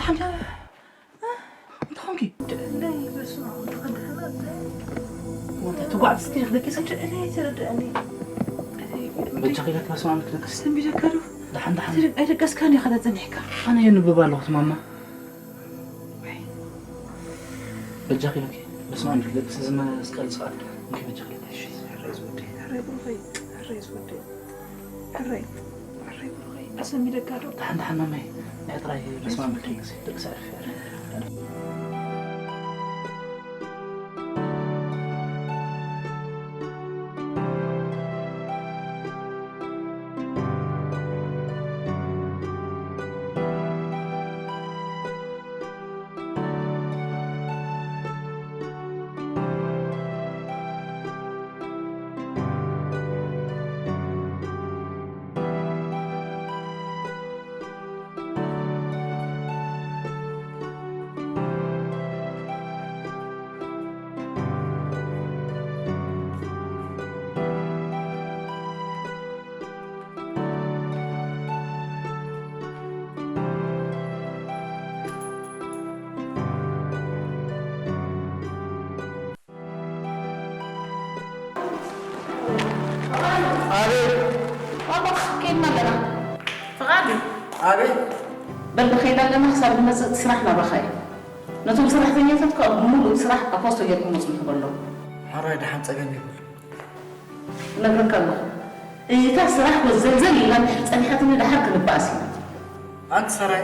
ሓምዳ እንታይ ኾንኪ? ደእለይ በስመ ኣብ ወወልድ ወመንፈስ ቅዱስ። ወንታ ትጓዕ እስኪ ክደቂስ? ደእለይ ተረድአኒ። በጃኺ ኢለኪ በስመ ኣብ ክደቅስ። ሰንቢደካ ዶ? ደሓን ደሓን። ትደቅ-፣ ኣይደቀስካን ኢኻ ተጸኒሕካ። ኣነ የንብብ ኣለኹ ማማ። ወይ። በጃኺ ኢለኪ በስመ ኣብ ክደቅስ እዚ መስቀል ዝኸኣል። እንኪ በጃኺ ኢለኪ። እሺ። ሕራይ ዝወደይ፣ ሕራይ ብሩኸይ፣ ሕራይ ዝወደይ። ሕራይ፣ ሕራይ ብሩኸይ፣ ኣሰሚደካ ዶ? ደሓን፣ ደሓን ማማይ። ንዒ ጥራይ በስመ ኣብ ኢልኪ ግዜ ደቂ ሰዕርፊ። ኣቤት። ኣቦ፣ ከይድና ኣለና። ፍቓዱ። ኣቤት። በል፣ ንኸይድ ኣለና፣ ክሳብ ንመጽእ እቲ ስራሕ ናባኻ እዩ። ነቶም ሰራሕተኛታት ከኣ ብምሉእ እቲ ስራሕ ኣብ ፖስቶ ጌርኩም ወጽኡ ንኽበሎም። ሕራይ፣ ደሓን፣ ጸገም የብሉን። እነግረካ ኣለኹ። እታ ስራሕ ወዘልዘል ኢላ እንድሕር ጸኒሓትኒ፣ ደሓር ክንበኣስ ኢና። ኣንቲ ሰራይ፣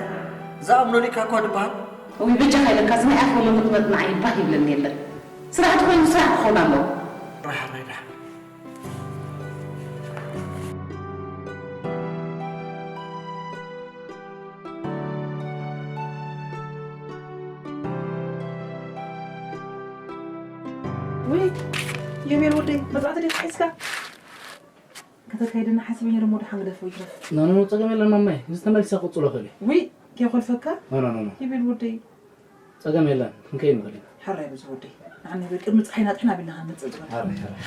ዝኣምኖ ሊካ እኳ ድበሃል። እውይ፣ በጃኻ ኢለካ፣ እዚ ናይ ኣፍ ወለዶ ክመጽእ ንዓይ ባህ ይብለኒ የለን። ስራሕ ተኾይኑ ስራሕ ክኸውን ኣለዎ። ራሕራይ ደሓን። ውይ፣ የቤል ወደይ፣ መጽናዕቲ ዲኻ ሒዝካ? ከተካይደና ሓሲበ ነይረ፣ እሞ ደሓን ግደፎ ይትረፍ። ኖ፣ ኖ፣ ኖ፣ ጸገም የለን ማማይ። እዚ ተመሊሰ ክቕጽሎ እኽእል እየ። ውይ፣ ከይኾልፈካ? ኖ፣ ኖ፣ ኖ፣ ኖ። የቤል ወደይ። ጸገም የለን፣ ክንከይድ ንኽእል ኢና። ሕራይ በዚ ወደይ። ንዓኒ በል፣ ቅድሚ ጸሓይ ናጽና ኣቢልና ክንመጽእ ዝበል። ሕራይ፣ ሕራይ።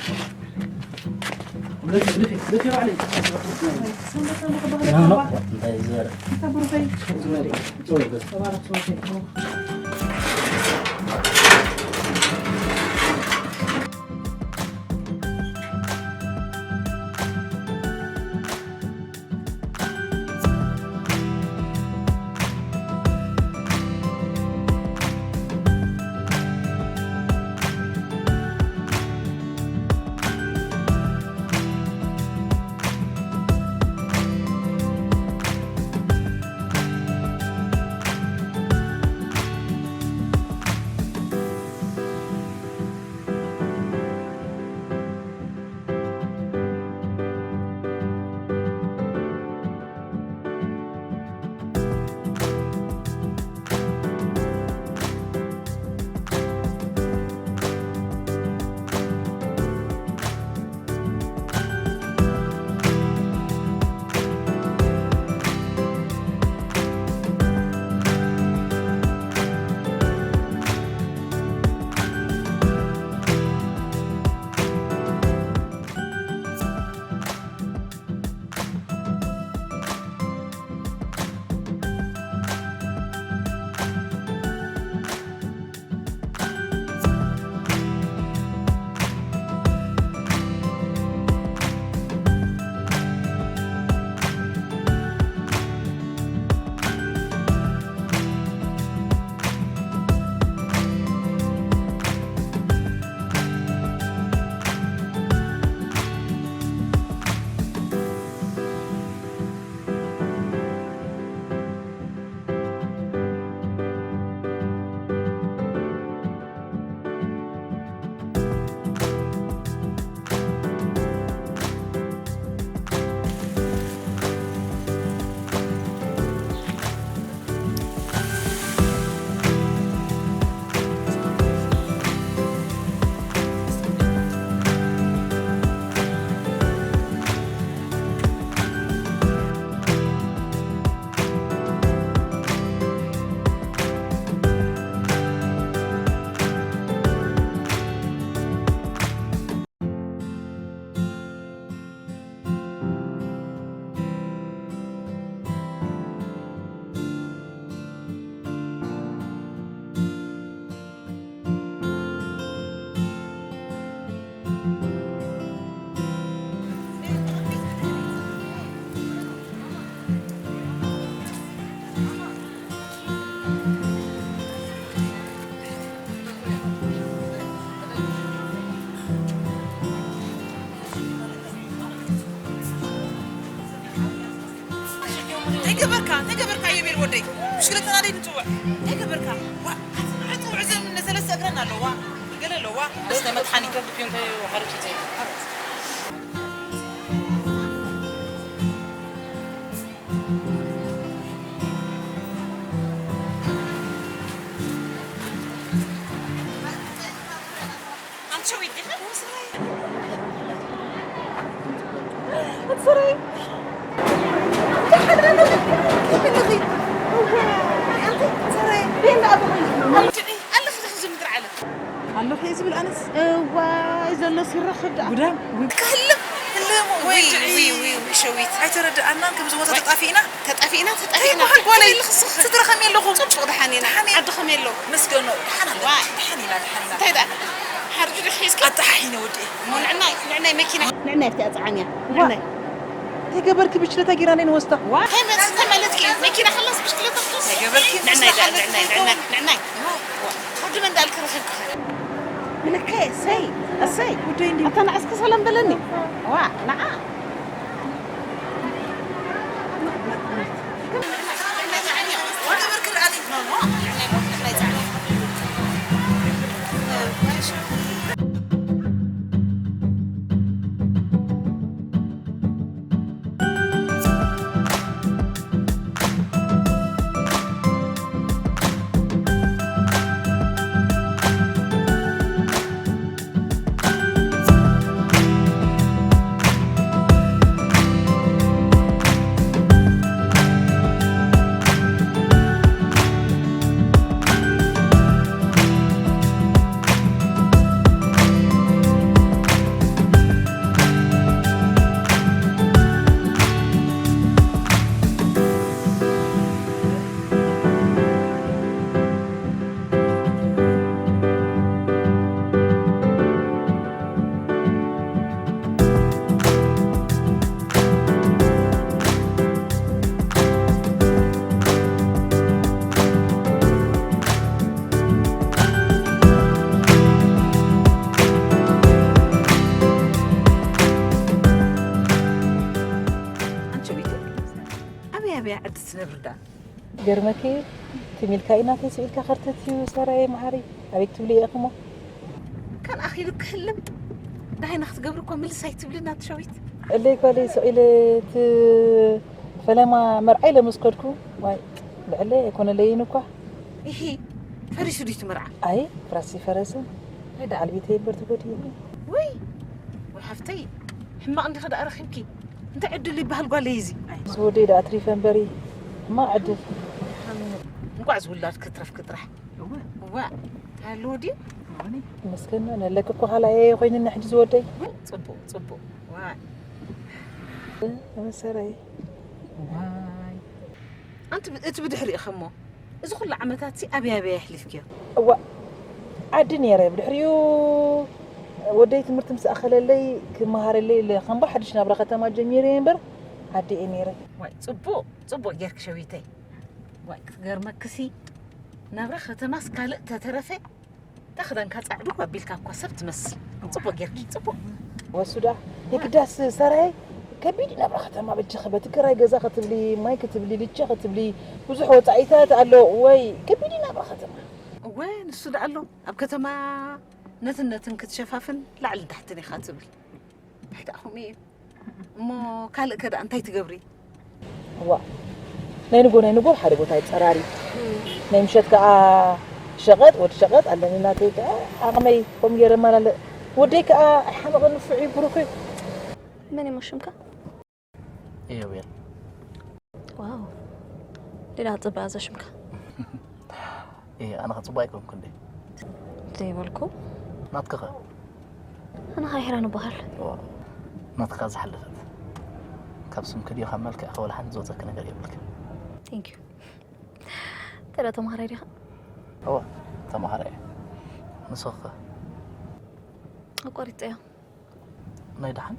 ግደፊ፣ ግደፊ፣ ግደፊ ባዕለይ። ሰንበት ሰንበት ክበሃል ኖ፣ ኖ፣ ኣለዋ። እንታይ እዩ ዝያዳ? እንታ ብሩኸይ። ጽቡቕ ዝበለ። ጽቡቕ ዝበለ። ተባረኽ፣ ተባረኽ። ወደይ፣ ብሽክለታና ደይ ንጽውዕ። እንታይ ገበርካ? ዋ፣ ኣጽንዓቱ ውዕዘም ንሰለስተ እግረን ኣለዋ። ገለ ኣለዋ። እስተ መጥሓኒ ከብድ ፒዮን እንታይ ሓርጭ እንታይ? ኣንቺ ሸዊት ዲኺ? ኣንቺ ሰራይ። ኣንቺ ሰራይ። እንታይ ሓድራ ኣለኺ? እንታይ ኣለኺ? እዋይ፣ ኣንቲ ሰራይ። ቤት ኣለኺ። ኣንቺ ኣለኺ ዲኺ ዝምድር ዓለም? ኣለኺ እየ ዝብል ኣነስ። እዋይ፣ ዘሎ ሲረኽብ ደኣ። ጉዳም። ክህልም፣ ህልም። ወይ፣ ወይ፣ ወይ፣ ወይ፣ ሸዊት። ኣይተረድኣናን ከምዚ ቦታ ተጣፊእና። ተጣፊእና፣ ተጣፊእና። እንታይ በሃል ጓለይ? ከመይ ኣለኺ ስኺ? ስድራ ከመይ ኣለኹም? ጽቡቕ፣ ደሓን ኢና። ደሓን እየ። ዓዲ ከመይ ኣሎ? መስገኖ፣ ደሓን ኣለ። ዋይ። ደሓን ኢና፣ ደሓን ኢና። እንታይ ደኣ? ሓርጭ ዶ ሒዝኪ? ኣጣሓሒነ ወዲ። እሞ ንዕናይ፣ ንዕናይ መኪና። ንዕናይ ኣብቲ ኣጽዓንያ። ዋ። ንዕናይ። እንታይ ገበርኪ ብሽለታ ጌራ ናይ ንወስዳ? ዋ፣ እንታይ መ-፣ እንታይ ማለትኪ? መኪና ከላስ ብሽክለታ ክትወስዲ? እንታይ ገበርኪ? ንዕናይ ደኣ፣ ንዕናይ፣ ንዕናይ፣ ንዕናይ። ዋ። ወዲ መን ደኣ ክረኽብኪ? ምልከይ፣ እሰይ፣ እሰይ። ውደይ እንዲ። ኣታ ንዓስኪ ሰላም በለኒ። ዋ፣ ንዓ። ኣንቺ ቤቲ፣ ኣበይ ኣበይ ዓዲ ትነብሪ ደኣ? ገርመኪ፣ ትም ኢልካ እዩ ናተይ ስኢልካ ከርተት እዩ ሰራየ መዓረይ። ኣበይ ክትብሊ ኢኺ እሞ? ካን ኣኺሉ ክሕልም፣ ደሃይና ክትገብሪ እኮ ምልስ ኣይትብልን ኣቲ ሸዊት። እለይ ጓለይ ስቕ ኢለ እቲ ፈለማ መርዓይ ለምስከድኩ፣ ዋይ፣ ብዕለይ ኣይኮነለይን እኳ። ኢሂ፣ ፈሪሱ ድዩ እቲ መርዓ? ኣይ፣ ፍራስ ይፈረሰ። ኣይ፣ ደኣ ኣልቢተይ እምበር ተጎዲእኒ። ውይ፣ ወይ ሓፍተይ፣ ሕማቕ እንዲኺ ደኣ ረኺብኪ። እንታይ ዕድል ይበሃል ጓለይ እዚ? ኣይ፣ ምስ ወደይ ደኣ ኣትሪፈ እምበሪ፣ ሕማቕ ዕድል። እንቋዕ ዝውላድ ክትረፍኪ ጥራሕ። እወ። እወ፣ እንታይ ኣለዎ ድዩ? እወኒ። ይመስገን፣ ነለኪ እኮ ካልኣየ ኮይንና ሕጂ ዝወደይ። ጽቡቕ፣ ጽቡቕ። ዋይ። መሰረይ። ዋይ። ኣንቲ ብ-፣ እቲ ብድሕሪኡ ኸሞ፣ እዚ ኹሉ ዓመታትሲ ኣበይ ኣበይ ኣሕሊፍክዮ? እዋ፣ ዓዲ ነይረ። ብድሕሪኡ ወደይ ትምህርቲ ምስ ኣኸለለይ፣ ክመሃረለይ ኢለ፣ ከም ብሓድሽ ናብራ ከተማ ጀሚረ እየ እምበር፣ ዓዲ እየ ነይረ። ዋይ፣ ጽቡቕ፣ ጽቡቕ ጌርኪ ሸዊተይ። ዋይ፣ ክትገርመክሲ፣ ናብራ ከተማስ ካልእ ተተረፈ፣ እታ ክዳንካ ጻዕዱ ኣቢልካ እኳ ሰብ ትመስል። ጽቡቕ ጌርኪ፣ ጽቡቕ። ወሱዳ፣ የግዳስ ሰራይ፣ ከቢድ እዩ ናብራ ከተማ በጃኺ። በቲ ክራይ ገዛ ክትብሊ፣ ማይ ክትብሊ፣ ልቸ ክትብሊ፣ ብዙሕ ወጻኢታት ኣሎ። ወይ፣ ከቢድ እዩ ናብራ ከተማ። እወ፣ ንሱ ደኣ ኣሎ። ኣብ ከተማ ነትን ነትን ክትሸፋፍን ላዕልን ታሕትን ኢኻ ትብል። እንታይ ደኣ ከምኡ እዩ። እሞ ካልእ ከ ደኣ እንታይ ትገብሪ? እዋ፣ ናይ ንጎ ናይ ንጎ ሓደ ቦታ ይጸራሪ። ናይ ምሸት ከኣ ሸቐጥ፣ ወዲ ሸቐጥ ኣለኒ ናተይ ከኣ ዓቕመይ ከምኡ ገይረ እመላለእ። ወደይ ከኣ ኣይሓመቐን፣ ንፉዕ እዩ፣ ብሩኽ እዩ። መን እዩ ሽምካ? ኢዮቤል። ዋው፣ ሌላ ጽባሕ እዛ ሽምካ። እየ፣ ኣነ ኸ ጽቡቕ ኣይኮንኩ እንዴ? ዘይበልኩ። ናትኪ ኸ? ኣነ ኸኣ ሄራን እበሃል። ዋ፣ ናትካ ዝሓለፈት። ካብ ስምኪ ድዩ ካብ መልክዕኪ ወላ ሓንቲ ዝወጸኪ ነገር የብልኪ። Thank you። እንታይ ደኣ ተምሃራይ ዲኻ? እወ፣ ተምሃራይ እየ። ንስኺ ኸ? ኣቋሪጸዮ። ናይ ደሓን?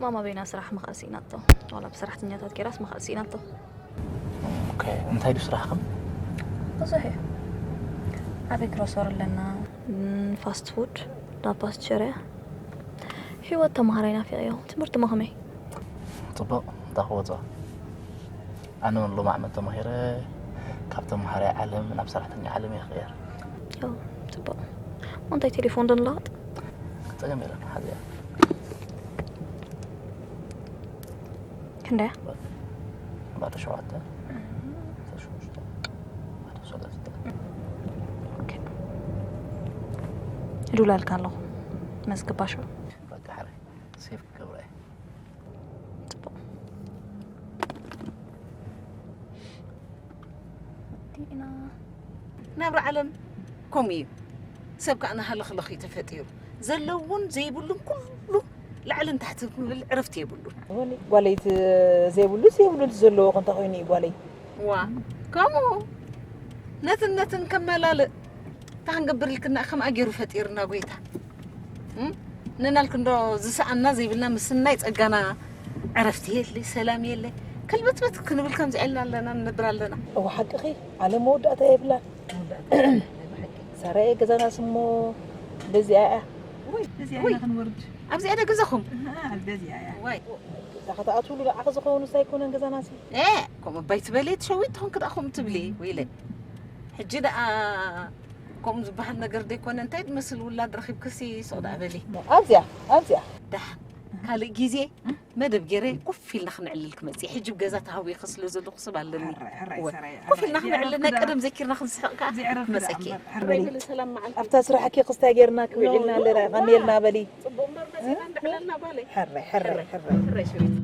ማማ በይና ስራሕ ምኽኣል ስኢናቶ። ዋላ ብሰራሕተኛታት ገይራስ ምኽኣል ስኢናቶ። ኦኬ፣ እንታይ ድዩ ስራሕኽን? ብዙሕ እዩ። ዓቢ ግሮሰሪ ኣለና። ም፣ ፋስት ፉድ፣ ዳባ፣ ቸርያ። ህይወት ተምሃራይ ናፊቐዮ። ትምህርቲሞ ከመይ? ጽቡቕ፣ እንታይ ክወጾ? ኣነ እውን ሎሚ ዓመት ተማሂረ ካብ ተምሃራይ ዓለም ናብ ሰራሕተኛ ዓለም እየ ክቕየር። ዮ፣ ጽቡቕ። እንታይ ቴሌፎን ዶ ንለዋጥ? ጸገም የለን፣ ሓዚኣ። ክንደያ? ባዶ ሸውዓተ፣ ባዶ ሸውዓተ፣ ባዶ ሰለስተ። ኦኬ። እድውላልካ ኣለኹ። መዝግባ ሽዑ። በቃ፣ ሓራይ። ሴፍ ክገብራ እየ። ጽቡቕ። ዲና። ናብራ ዓለም ከምኡ እዩ። ሰብ ከዓ ናሃለኽለኽ እዩ ተፈጢሩ። ዘለውን ዘይብሉን ኩሉ ላዕልን ታሕትን ክብል ዕረፍቲ የብሉን። ጓለይ ዘይብሉስ የብሉን ዘለዎ ክንታ ኮይኑ እዩ ጓለይ። ዋ ከምኡ ነትን ነትን ከመላልእ እንታይ ክንገብር ኢልክና ከምኣ ገይሩ ፈጢርና ጎይታ። እም? ንናልክ እንዶ ዝሰኣና ዘይብልና ምስናይ ጸጋና ዕረፍቲ የለ፣ ሰላም የለ። ከልበትበት ክንብል ከምዚ ኢልና ኣለና ንነብር ኣለና። እወ ሓቅኺ፣ ዓለም መወዳእታ የብላን። ሳራየ ገዛና ስሞ እንደዚኣ እያ። ወይ እዚኣ ኢና ክንወርድ። ኣብዚኣ ደ ገዛኹም? ኣሃ፣ ኣብ ገዚኣ እያ። ወይ እዛ ከተኣትውሉ ንዓኺ ዝኸውን እንታይ ኣይኮነን ገዛና ሲ። እ፣ ከምኡ ባይ ትበሊ ትሸዊት ትኾንክ ደኣ ከምኡ ትብሊ ወይለ። ሕጂ ደኣ ከምኡ ዝበሃል ነገር ደይኮነ እንታይ ትመስል ውላድ ረኺብክሲ ሱቕ ደኣ በሊ። ኣብዚኣ ኣብዚኣ ደሓን ካልእ ግዜ መደብ ገይረ ኮፍ ኢልና ክነዕልል ክመጽእ ሕጂ ኣብ ገዛ ተሃዊኸ ስለ ዘለኹ ሰብ ኣለኒ። ሕራይ ሕራይ ወይ ሰራይ ኮፍ ኢልና ክነዕልል ናይ ቀደም ዘኪርና ክንስሕቕ ከኣ ክመጸኪ። ኣብታ ስራሕኪ ክስታይ ጌርና ክውዒልና ኣለና ቀኒልና በሊ። ጽቡቕ እምበር መጺና እንድሕለልና ጓለይ። ሕራይ ሕራይ ሕራይ ሕራይ ሸዊት።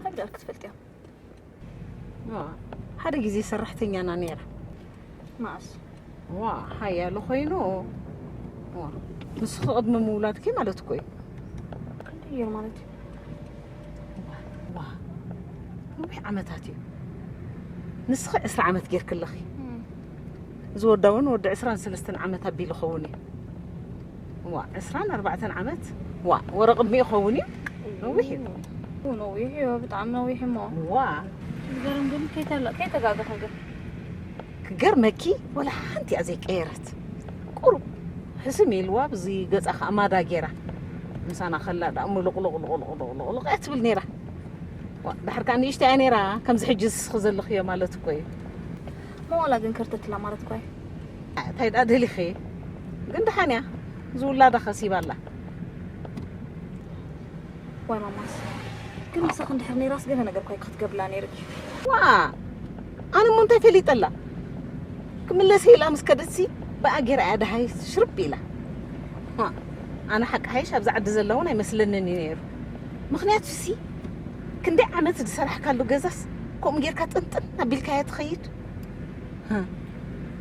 ሃግዳር ክትፈልጥዮ። ሓደ ግዜ ሰራሕተኛና ነይራ። ማእስ ዋ ሓያሎ ኮይኑ ዋ ንስኺ ቅድሚ ምውላድኪ ማለት እኮ እዩ። ክንደይ ገይሩ ማለት እዩ? ዋ ነዊሕ ዓመታት እዩ። ንስኺ ዕስራ ዓመት ጌርኪ ኣለኺ። እዚ ወዳ እውን ወዲ ዕስራን ሰለስተን ዓመት ኣቢሉ ኸውን እዩ። ዋ ዕስራን ኣርባዕተን ዓመት ዋ ወረ ቅድሚኡ ኸውን እዩ። ነዊሕ እዩ። ነዊሕ እዩ፣ ብጣዕሚ ነዊሕ እሞ። ዋ ዝገርም ግን ከይተለ- ከይተጋገኸ ግን ክገርመኪ ወላ ሓንቲ እያ ዘይቀየረት። ቁሩብ ሕስም ኢልዋ ብዚ ገጻ ከዓ ማዳ ገይራ ምሳና ከላ ደኣ እሞ ሉቕሉቕ ሉቕሉቕ ሉቕሉቕ እያ ትብል ነይራ። ዋ፣ ድሓር ከዓ ንእሽቶ እያ ነይራ ከምዚ ሕጂ ዝስኺ ዘለኽዮ ማለት እኮ እዩ። መዋላ ግን ከርተትላ ማለት እኮ እዩ። እንታይ ደኣ ደሊኺ ግን ደሓን እያ ዝውላዳ ከሲባ ኣላ። ዋይ ማማስ ግን ምሳኺ እንድሕር ነይራስ ገለ ነገር እኳ ክትገብላ ነይርኪ። ዋ ኣነ እሞ እንታይ ፈሊጠላ ክምለስ ኢላ ምስ ከደትሲ ብኣ ገይራ እያ ደሃይ ሽርብ ኢላ። ዋ ኣነ ሓቂ ሓይሽ ኣብዚ ዓዲ ዘለውን ኣይመስለንን እዩ ነይሩ። ምኽንያቱ ሲ ክንደይ ዓመት ዝሰራሕካሉ ገዛስ ከምኡ ጌርካ ጥንጥን ኣቢልካያ ትኸይድ።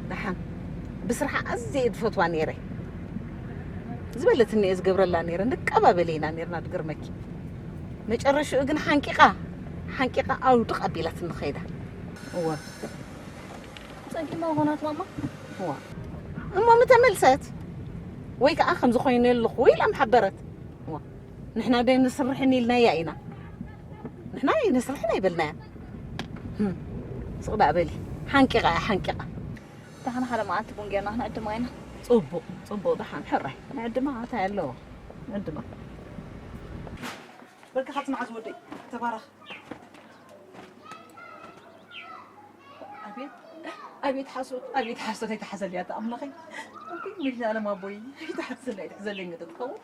ደሓን ብስርሓ ኣዝየ እየ ዝፈትዋ ነይረ። ዝበለትኒ እየ ዝገብረላ ነይረ። ንቀባበል ኢና ነይርና ድገርመኪ። መጨረሽኡ ግን ሓንቂቓ ሓንቂቓ ኣውድቕ ኣቢላትኒ ኸይዳ። እወ ጸጊማ ኾናት ማማ። እዋ እሞ ምተመልሰት ወይ ከዓ ከምዚ ኮይኑ ኣለኹ ኢላ ምሓበረት። እዋ ንሕና ደ ንስርሕን ኢልናያ ኢና። ንሕና ኣይንስርሕን ኣይበልናያ። ስቕ ደኣ በሊ ሓንቂቓ እያ ሓንቂቓ። ደሓን ሓደ መዓልቲ ቡን ጌርና ክንዕድማ ኢና። ጽቡቕ ጽቡቕ ደሓን ሕራይ ንዕድማ እንታይ ኣለዎ ንዕድማ። በልካ ጽናዕ ዝወደይ። ተባረኽ። ኣቤት ኣቤት ሓሶት ኣቤት ሓሶት ኣይተሓዘለይ ኣታ ኣምላኸይ። ኣቤት መድኃኔዓለም ኣቦይ ኣይተሓዘለይ ኣይተሓዘለይ እንግዲህ ትኸውን።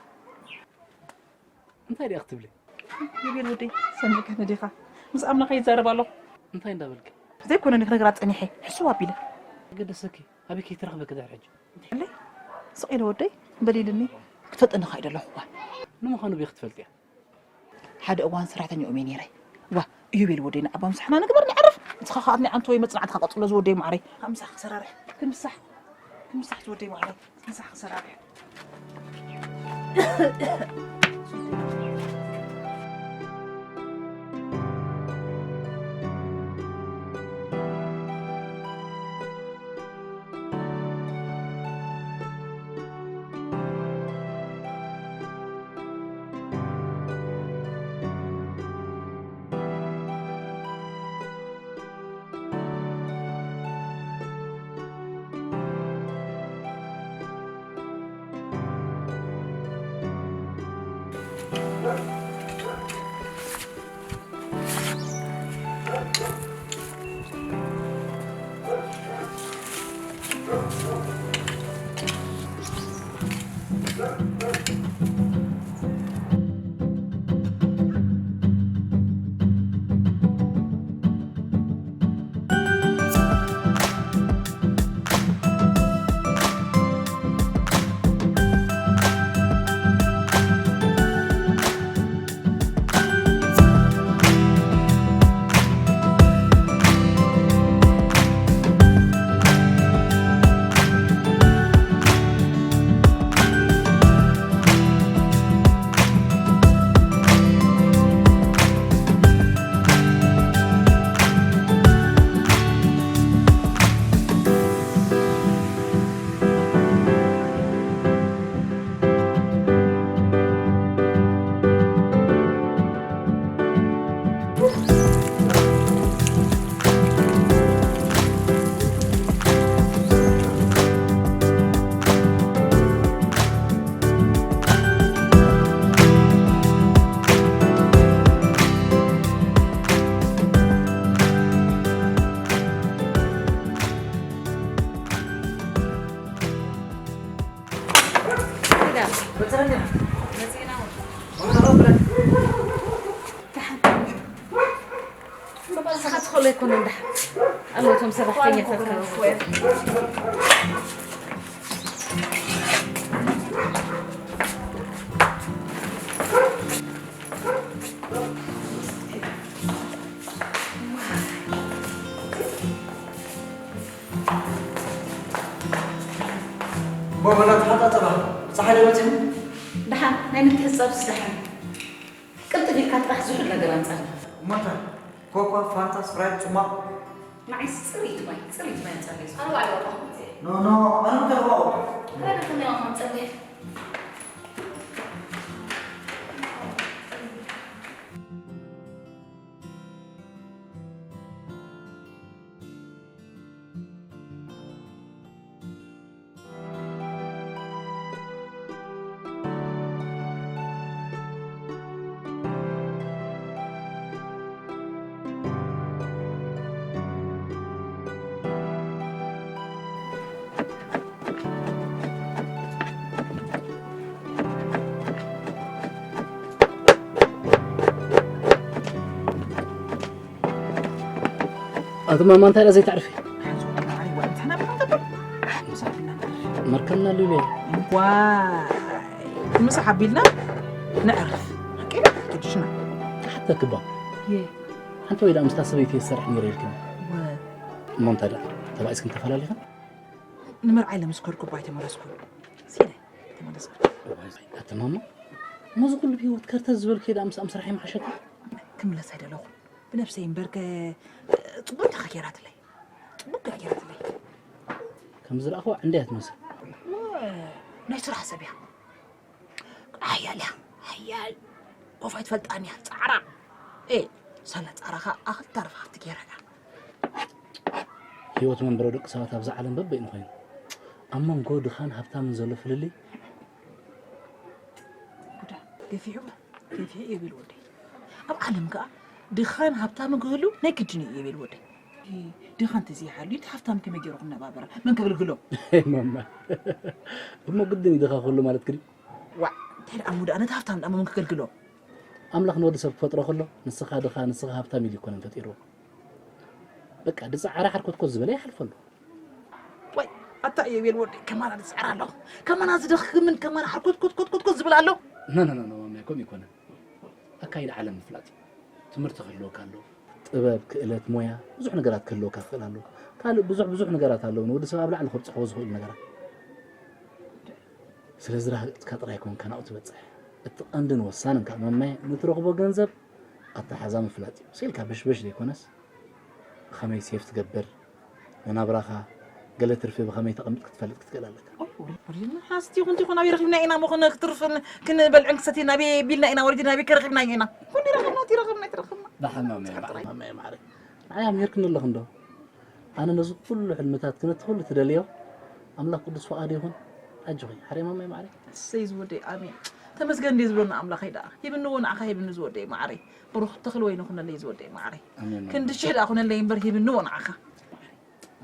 እንታይ ዲኣ ክትብሊ? ይቤል ወደይ ሰሚዕካ ነዲኻ ምስ ኣምላኸይ ይዛረብ ኣለኹ። እንታይ እንዳበልኪ? ዘይኮነ ንክነግራ ጸኒሐ ሕስብ ኣቢለ። ገደሰኪ ኣበይ ከይትረኽበኪ ድሕሪ ሕጂ? እንተለይ ስቕ ኢለ ወደይ በል ኢልኒ ክትፈልጠኒ ኸይደ ኣለኹ እኳ። ንምዃኑ በይ ክትፈልጥያ? ሓደ እዋን ሰራሕተኛኦም እየ ነይረ። ዋ እዩ ቤል ወደይ ንዓባ ምሳሕና ንግበር ንዕርፍ። ንስኻ ኸኣ ናይ ዓንቶ ወይ መጽናዕትኻ ቀጽሎ ዝወደይ ማዕረይ። ምሳሕ ክሰራርሕ ክንምሳሕ ክንምሳሕ ዝወደይ ማዕረይ። ምሳሕ ክሰራርሕ። ንስኻ ትኸሎ ኣይኮነን ደሓን ኣሎ እቶም ሰራሕተኛታት ጎበና ተሓጣጠባ ፀሓይ ደመፅኒ ደሓን ናይ ምትሕፅፃብ ስደሓን ቅልጥፍ ኢልካ ጥራሕ ዝሑል ነገር ኣምፃልና እሞ እንታይ ኮኳ ፋንታ ስፕራይት ፅሟቕ ንዓይስ ፅሪት ማይ ፅሪት ማይ ኣምፃለይ ዝኾነ ኖ ኖ ኣነ ከርባኦ ረድፍና ኢኹም ፀኒሕ ኣቲ ማማ እንታይ ኢላ ዘይተዕርፊ? መርከብና ሉለ ዋይ ምሳሕ ኣቢልና ነዕርፍ ሓቂ ግድሽና ሓተክባ ሓንቲ ወይ ደኣ ምስታ ሰበይቲ የሰርሕ ነይረ ኢልክኒ እሞ እንታይ ደኣ ተባኢስክን ተፈላለኽን ንመርዓይ ለምስከርኩ እባ ኣይተመለስኩን ሲለ ተመለስኩ ኣቲ ማማ ነዚ ኩሉ ብህይወት ከርተት ዝበልክ ደኣ ምስኣ ምስራሕ ይምሓሸካ ክምለስ ኣይደለኹ ብነብሰይ እምበርከ ፅቡቅ ኢኻ ገይራትለይ ፅቡቅ ኢኻ ገይራትለይ ከም ዝረኣኽዋ ዕንደያ ትመስል ናይ ስራሕ ሰብ እያ ሓያል እያ ሓያል ኮፍ ኣይትፈልጣን እያ ፃዕራ እ ሰለ ፃዕራኻ ኣኽልተ ርፋፍቲ ገይረካ ህይወት መንበሮ ደቂ ሰባት ኣብዚ ዓለም በበይኑ ኮይኑ ኣብ መንጎ ድኻን ሃብታምን ዘሎ ፍልልይ ጉዳ ገፊሑ ገፊሑ ይብል ወደይ ኣብ ዓለም ከኣ ድኻን ሃብታምን ክህሉ ናይ ግድን እዩ የቤል ወደይ። ድኻ እንተዘይሃልዩ እቲ ሃብታም ከመይ ገይሩ ክነባበራ? መን ከገልግሎ? ማማ፣ እሞ ግድን እዩ ድኻ ክህሉ ማለት ግዲ? ዋዕ እንታይ ደኣ ሙዳ ነቲ ሃብታም ደኣ መን ከገልግሎ? ኣምላኽ ንወዲ ሰብ ክፈጥሮ ከሎ ንስኻ ድኻ ንስኻ ሃብታም ኢሉ ይኮነን ፈጢርዎ። በቃ ድፃዓረ ሓርኮትኮት ዝበለ ይሓልፈሉ። ወይ ኣታ የቤል ወደይ ከማና ዝፅዕር ኣሎ፣ ከማና ዝደኽምን ከማና ሓርኮትኮትኮትኮት ዝብል ኣሎ። ኖ ኖ ኖ ኖ ማማይ፣ ከምኡ ይኮነን። ኣካይዳ ዓለም ምፍላጥ እዩ። ትምህርቲ ክህልወካ ኣሎ፣ ጥበብ፣ ክእለት፣ ሞያ፣ ብዙሕ ነገራት ክህልወካ ክኽእል ኣሎ። ካልእ ብዙሕ ብዙሕ ነገራት ኣለዉ ንወዲ ሰብ ኣብ ላዕሊ ከብፅሕዎ ዝኽእሉ ነገራት። ስለዚ ራህፅካ ጥራይ ኮንካ ናብኡ ትበፅሕ። እቲ ቀንድን ወሳንን ከዓ ማማይ ንትረኽቦ ገንዘብ ኣተሓዛ ምፍላጥ እዩ። ስኢልካ በሽበሽ ዘይኮነስ ብኸመይ ሴፍ ትገብር፣ መናብራኻ ገለ ትርፊ ብኸመይ ተቐምጥ ክትፈልጥ ክትክእል ኣለካ። ሓስቲ ይኹን ትኹን ኣበይ ረኺብና ኢና መኾነ ክትርፍን ክንበልዕን ክሰትየን ኣበይ ቢልና ኢና ወሪድና ኣበይ ከረኺብና ኢና ኩሉ ይረኸብና ትረኸብና ትረኸብና ብሓማመ ማማይ ማዕረ ንዓይ ኣምሂርክኒ ኣለኹ እንዶ ኣነ ነዚ ኩሉ ሕልምታት ክነቲ ኩሉ ትደልዮ ኣምላኽ ቅዱስ ፍቓድ ይኹን ኣጆኺ ሓሬ ማማይ ማዕረ እሰይ ዝወደይ ኣሜን ተመስገን እንደ ዝብለና ኣምላኸይ ደኣ ሂብንዎ ንዓኻ ሂብኒ ዝወደይ ማዕረይ ብሩኽ ተኽሊ ወይኒ ኩነለይ ዝወደይ ማዕረይ ክንዲ ሽሕ ደኣ ኩነለይ እምበር ሂብንዎ ንዓኻ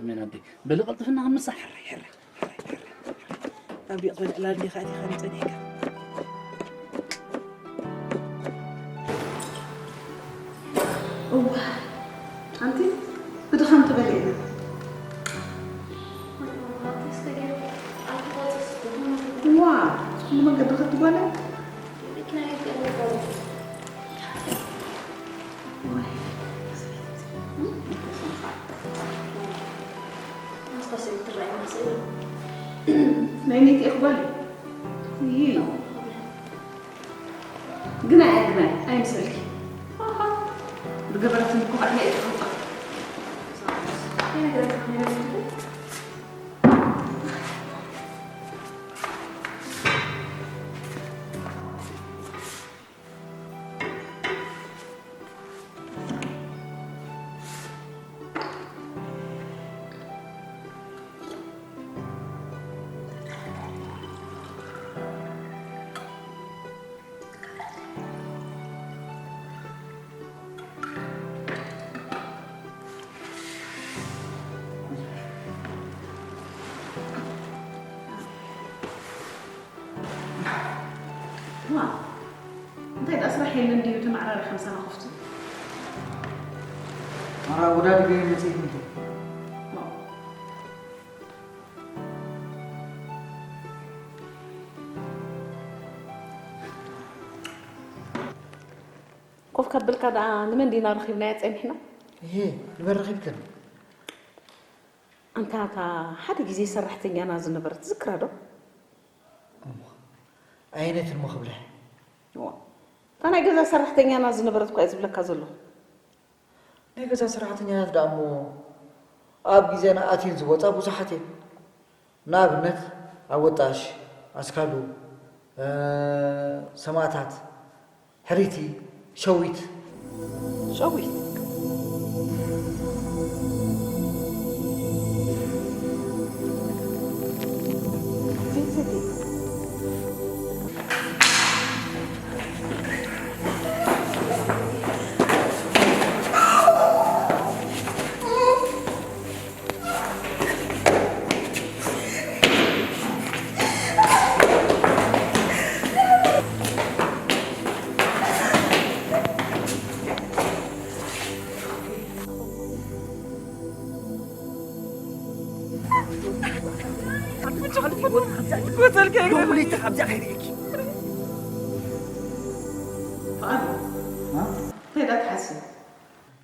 ኣሜን ኣደይ በሊ ቀልጥፍና ክንምሳሕ ሕራይ ሕራይ ኣብ ዲቕ በልዕላ እንዲኻ እቲኻ ንጸኒሕካ እዋ ኣንቲ ብድኻም ተበሊዕና ዋ ንመገዲ ክትጓለ ናይ ኒቲ እኽባል እዩ ግናይ ግናይ ኣይምሰልኪ ዝገበረትን ክፋእ ናይ እትፈልጣ እንታይ ደኣ ስራሕ የለን ድዩ እቲ ማዕራርይ ሓምሳና ከፍቱ ማራ ወዳዲ ገይረ መፅእ እንተ ኮፍ ከብልካ ደኣ ንመን ዲና ረኺብናያ ጸኒሕና? እሄ ንመን ረኺብክን? ኣንታ እታ ሓደ ግዜ ሰራሕተኛና ዝነበረት ትዝክራ ዶ? ኣየነይትን እሞ ክብለ? እዋ እታ ናይ ገዛ ሰራሕተኛና ዝነበረት እኳ እየ ዝብለካ ዘለኹ። ናይ ገዛ ሰራሕተኛታት ደኣ እሞ ኣብ ግዜና ኣትየን ዝወፃ ብዙሓት እየን። ንኣብነት ኣወጣሽ፣ ኣስካሉ፣ ሰማእታት፣ ሕሪቲ፣ ሸዊት። ሸዊት።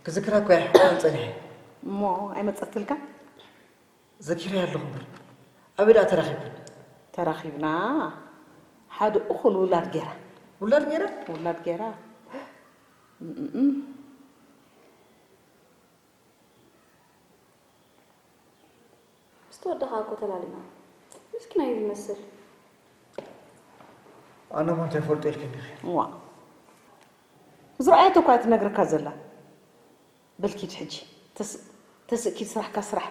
ክዝክራ እኮ እያ ሕራን ፀኒሐ እሞ ኣይመፀትልካን ዘኪረያ ኣለኹ እምበር ኣበይ ደኣ ተራኺብክን? ተራኺብና ሓደ እኹል ውላድ ጌራ። ውላድ ጌራ? ውላድ ጌራ። ምስቲ ወድኻ እኮ ተላሊና። ምስኪን ኣዩ ዝመስል። ኣነ እሞ እንታይ ፈልጦ ኢልክኒ ኢኺ? እዋ ዝረኣየቶ እኳ እያ ትነግረካ ዘላ። በል ኪድ ሕጂ ተስእ ኪድ ስራሕካ ስራሕ።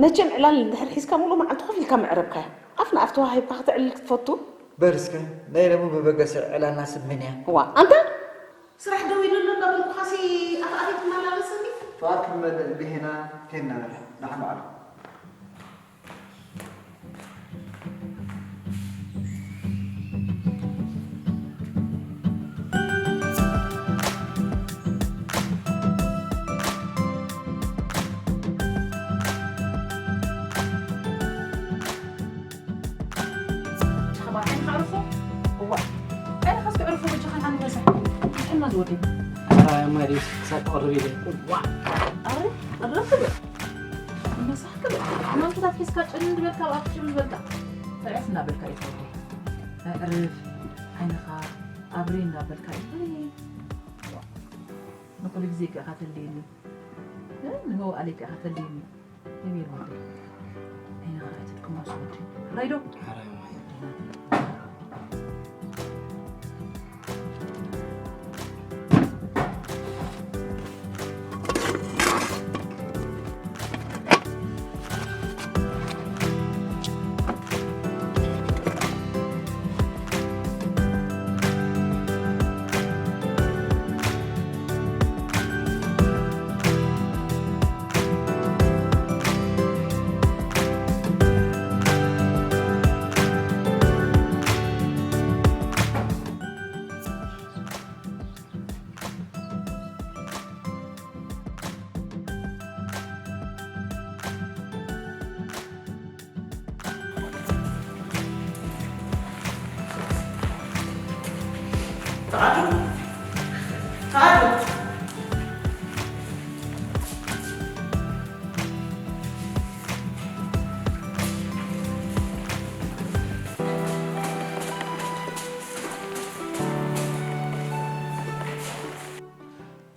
መቸም ዕላል እንድሕር ሒዝካ ሙሉእ መዓልቲ ኮፍ ኢልካ ምዕረብካያ። ኣፍ ንኣፍ ተዋሂብካ ክተዕልል ክትፈቱ? በል እስከ ናይ ሎሚ መበገሲ ዕላልና ስብ መን እያ? እዋ ኣንታ ስራሕ ደው ኢሉ ኣሎ እንዳበልኩኻሲ ኣፍኣፊት ትመላለሰኒ። ጠዋት ክንበልዕ ብሄና ኬድና ንብላ ንሓመዓሉ። ሸኸባ ዓይንኻ ዕርፎ። እዋ። ዓይንኻ እስኪ ዕርፎ በጃኻ ንሓንቲ ረሳሕ። ጥዕና ዝወደይ። ኣረ ማይ ድዩ ክሳብ ክቕርብ ኢለ። እዋ። ኣረ፣ ኣረ ክብል። መሳሕ ክብል። ማንኪታት ሒዝካ ጭን ዝበልካ፣ ኣብኣ ጭን ዝበልካ። እንታይ ዕፍ እናበልካ እዩ ትወደይ። ኣዕርፍ፣ ዓይንኻ ኣብሪ እናበልካ እዩ። ንኹሉ ግዜ ከኣ ተልየኒ። እ፣ ንመውዓለይ ከኣ ተልየኒ። ነቢር ወደይ፣ ዓይንኻ ኣይትድክሞ ኣስወዲ። ሕራይ ዶ? ሕራይ ማይ።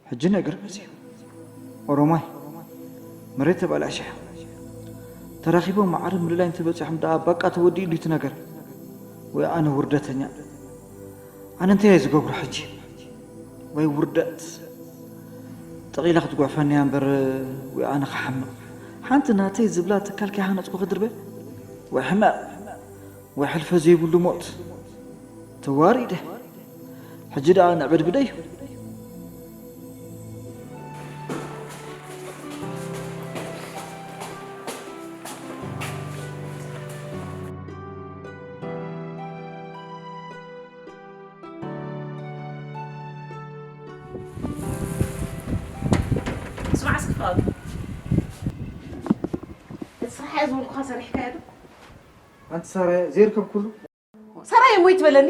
ሕጂ ነገር መፅዩ። ኦሮማይ መሬት ተባላሽያ። ተራኺቦም ማዕረ ምልላይ እንተበፂሖም ደኣ በቃ ተወዲኡ ድዩ እቲ ነገር? ወይ ኣነ ውርደተኛ? ኣነ እንታይ እየ ዝገብሮ ሕጂ? ወይ ውርደት። ጠቒላ ክትጉዕፈኒ እያ እምበር ወይ ኣነ ክሓምቕ። ሓንቲ ናተይ ዝብላ ትካል ከይሃነፅኩ ክድርበ? ወይ ሕመቕ። ወይ ሕልፈት ዘይብሉ ሞት። ተዋሪደ። ሕጂ ደኣ ንዕብድብደ እዩ። ስማዕ እስኪ ፍቓዱ። እቲ ስራሕ እየ ዝብልኩኻ ሰሪሕካዮ ዶ? ኣንቲ ሳራ፣ ዘይርከብኩሉ? ሳራ እየ ሞይ ትበለኒ?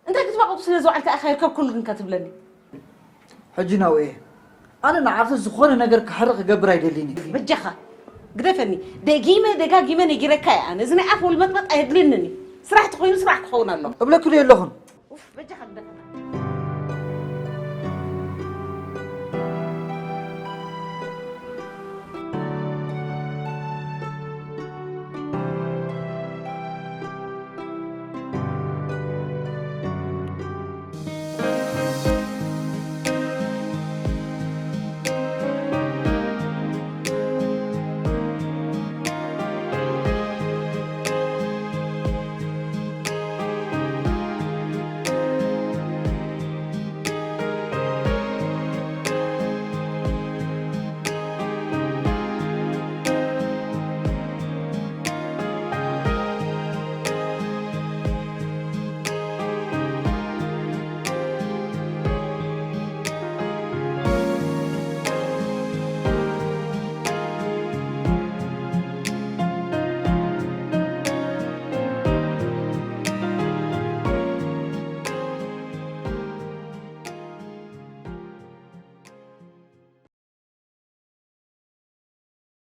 እንታይ ክትባቕጡ ስለ ዝወዓልካ ኢኻ ይርከብኩሉ ግን ከትብለኒ? ሕጂ ናብኡ እየ። ኣነ ንዓኺ ዝኾነ ነገር ክሕርቕ ክገብር ኣይደልን እየ። በጃኻ፣ ግደፈኒ። ደጊመ ደጋጊመ ነጊረካ እየ ኣነ። እዚ ናይ ኣፍ ወልመጥመጥ ኣየድልየንን እዩ። ስራሕ ተኾይኑ ስራሕ ክኸውን ኣለዎ። እብለኪ ዶ የለኹን? ኡፍ፣ በጃኻ ግደፈና።